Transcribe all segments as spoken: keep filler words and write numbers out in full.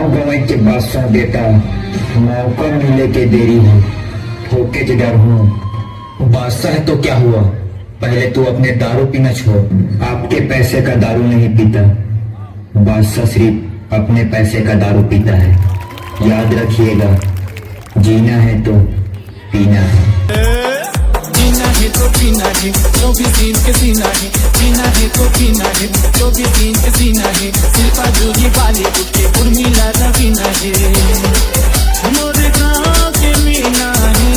गंवई के बादशाह बेटा, मौका मिले के देरी हे, ठोके के डर हूँ। बादशाह तो क्या हुआ, पहले तू अपने दारू पीना छोड़। आपके पैसे का दारू नहीं पीता, बादशाह सिर्फ अपने पैसे का दारू पीता है। याद रखिएगा, जीना है तो पीना है। जीना है तो पीना है, जो भी सीन के सीना है। जीना है तो पीना है, जो भी सीन के सीना है। शिल्पा जोगी बॉलीवुड के उर्मिला रवीना है। मोर गाँव के मीना है।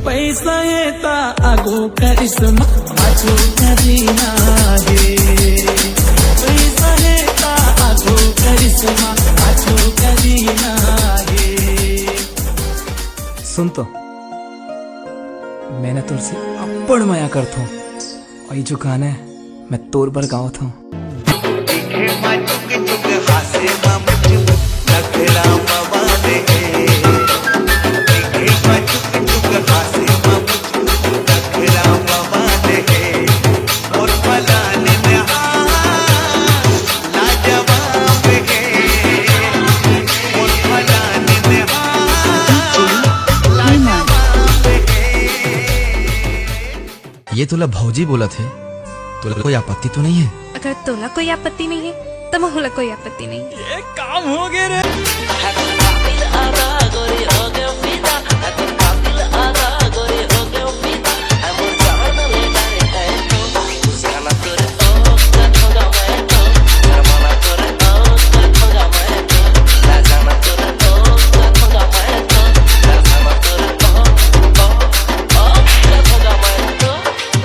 पैसा है ता आगो करिश्मा, पाछो करीना है। पैसा है ता आगो करिश्मा, पाछो करीना है। सुन तो, मैं ना तोर से अब्बड़ मया करथों। अउ ये जो गाना है, मैं तोर बर गावत हूँ। ये तोला भौजी बोलत हे, तोला कोई आपत्ति तो नहीं है? अगर तोला कोई आपत्ति नहीं है, तो महूला कोई आपत्ति नहीं है। ये काम हो गए रे।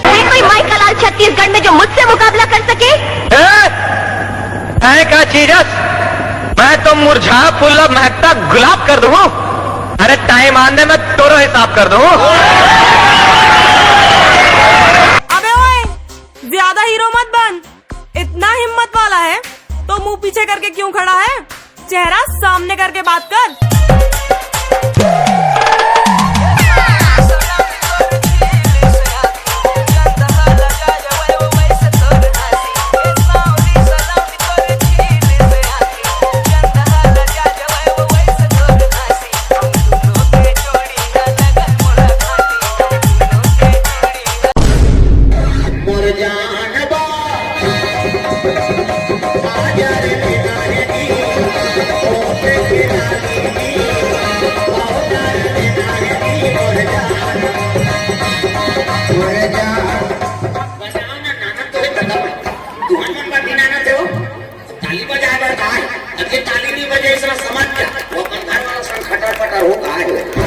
है कोई माई का लाल छत्तीसगढ़ में जो मुझसे मुकाबला कर सके? ए? मैं का चीजस? मैं तो मुरझा फूल ला महकता गुलाब कर दूं। अरे टाइम आने में तोरो हिसाब कर दूं। अबे ओए, ज्यादा हीरो मत बन। इतना हिम्मत वाला है तो मुंह पीछे करके क्यों खड़ा है? चेहरा सामने करके बात कर। बजाओ ना, नाना तो है, बजाओ। तुहन मन बर भी नाना थे हो। ताली बजाए बर का है? अब ये ताली नहीं बजे, इसरा समझ क्या? वो अपन घर वाला संग खटर पटर हो का है?